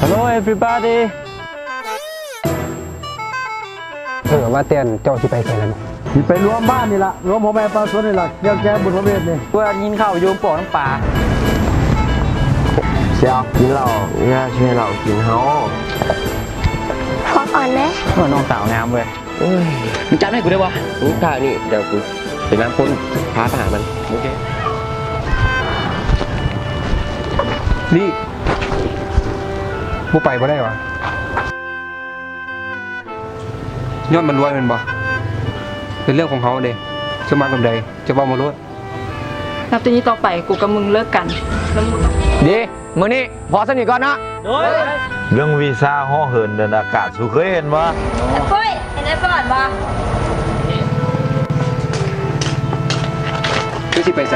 Hello everybody. ເອີ ວ່າແຕ່ເຈົ້າຊິໄປໃສລະ? ຊິໄປລວມບ້ານນີ້ລະ ລວມພໍ່ແມ່ປະຊາຊົນນີ້ລະ ແກ້ວແກ້ບຸນພະເວດນີ້. ເພື່ອກິນເຂົ້າຢູ່ປອກນ້ຳປາ. ຊິເອົາກິນເຫຼົ້າ ເວລາຊິໃຫ້ເຫຼົ້າກິນເຮົາ. ພວກອ່ອນເດ້. ເອີ ນ້ອງສາວງາມເວີຍ. ໂອ້ຍ ມຶງຈັບໃຫ້ກູໄດ້ບໍ່? ມຶງຖ້ານີ້ ດຽວກູໄປນຳຄົນພາໄປຫາມັນ. ໂອເຄ. ນີ້ ບໍ່ໄປບໍ່ໄດ້ຫວາ? ຍ້ອນມັນລວຍແມ່ນບໍ່? ເປັນເລື່ອງຂອງເຮົາເດ້. ເຈົ້າມັກແບບໃດ ເຈົ້າເວົ້າມາໂລດ. ນັບແຕ່ນີ້ຕໍ່ໄປ ກູກັບມຶງເລີກກັນ ແລ້ວມຶງ ເດ ມື້ນີ້ພໍສ່ຳນີ້ກ່ອນເນາະ. ໂດຍ. ເລື່ອງວິຊາເຫາະເຫີນເດີນອາກາດ ສູເຄີຍເຫັນບໍ່? ເອີຍ ເຫັນໄດ້ບອດບໍ່? ຄືຊິໄປໃສ?